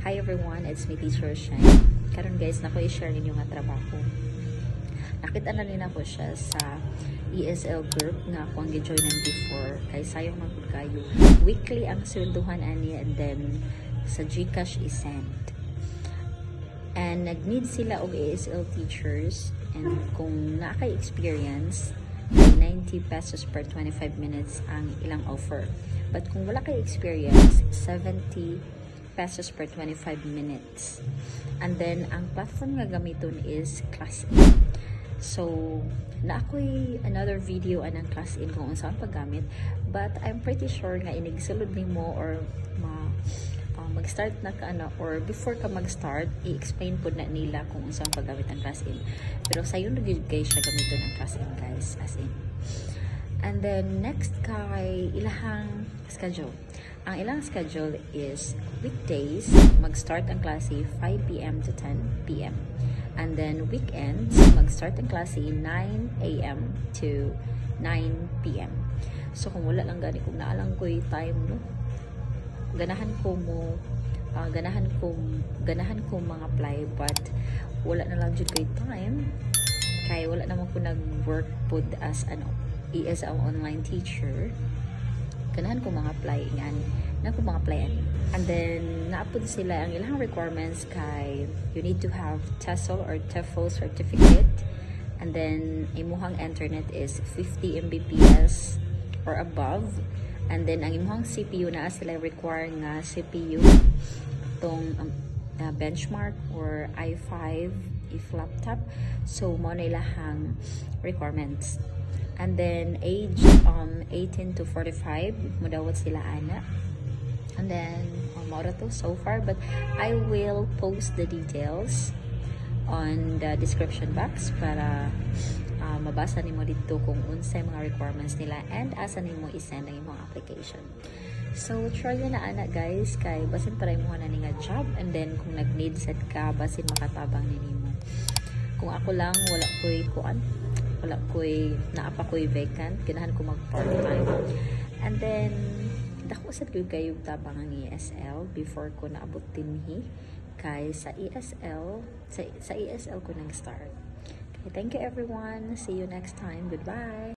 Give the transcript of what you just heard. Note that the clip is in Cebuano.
Hi everyone, it's me, Teacher Shine. Karon guys, nako i-share ninyo nga trabaho. Nakita na rin ako siya sa ESL group nga ako ang gi-joinan before kay sayong man pud kayo. Weekly ang swelduhan ani and then sa GCash i-send. And nag-need sila og ESL teachers and kung naa kay experience, ay 90 pesos per 25 minutes ang ilang offer. But kung wala kay experience, 70 pesos per 25 minutes. And then, ang platform nga gamiton is ClassIn. So, naa ko'y another video anang ClassIn kung unsa ang paggamit. But I'm pretty sure nga inigsulod nimo or ma mag-start na ka ano or before ka mag-start, i-explain pod na nila kung unsa ang paggamit ang ClassIn. Pero sayon na gyud guys siya gamiton ang ClassIn, guys, as in. And then next kay ilahang schedule. Ang ilang schedule is weekdays, mag-start ang klase 5 p.m. to 10 p.m. And then weekends, mag-start ang klase 9 a.m. to 9 p.m. So kung wala lang gani, kung naa lang ko'y time, no, ganahan ko mga apply, but wala na lang jud ko'y time kay wala naman ko nag-work pod as ano ESL online teacher. Ganahan ko mga apply ngan na ko mga apply ani. And then naa pod sila ang ilang requirements kay you need to have TESOL or TEFL certificate and then imuhang internet is 50 Mbps or above and then ang imuhang CPU, naa sila require nga CPU tong benchmark or i5 if laptop. So mao na ilahang requirements. And then age 18 to 45 mudawat sila ana. And then mao ra to so far, but I will post the details on the description box para mabasa nimo dito kung unsay mga requirements nila and asa nimo i-send ang imong application. So, try na ana guys, kay basin para imo na ni nga job and then kung nag-need sad ka, basin makatabang ni nimo. Kung ako lang, wala ko'y kuan, wala ko'y, naa pa ko'y vacant, ganahan ko mag part-time. And then, dako sad gyud kayo tabang ang ESL before ko naabot dinhi kay sa ESL sa ESL ko nag-start. Okay, thank you everyone. See you next time. Goodbye.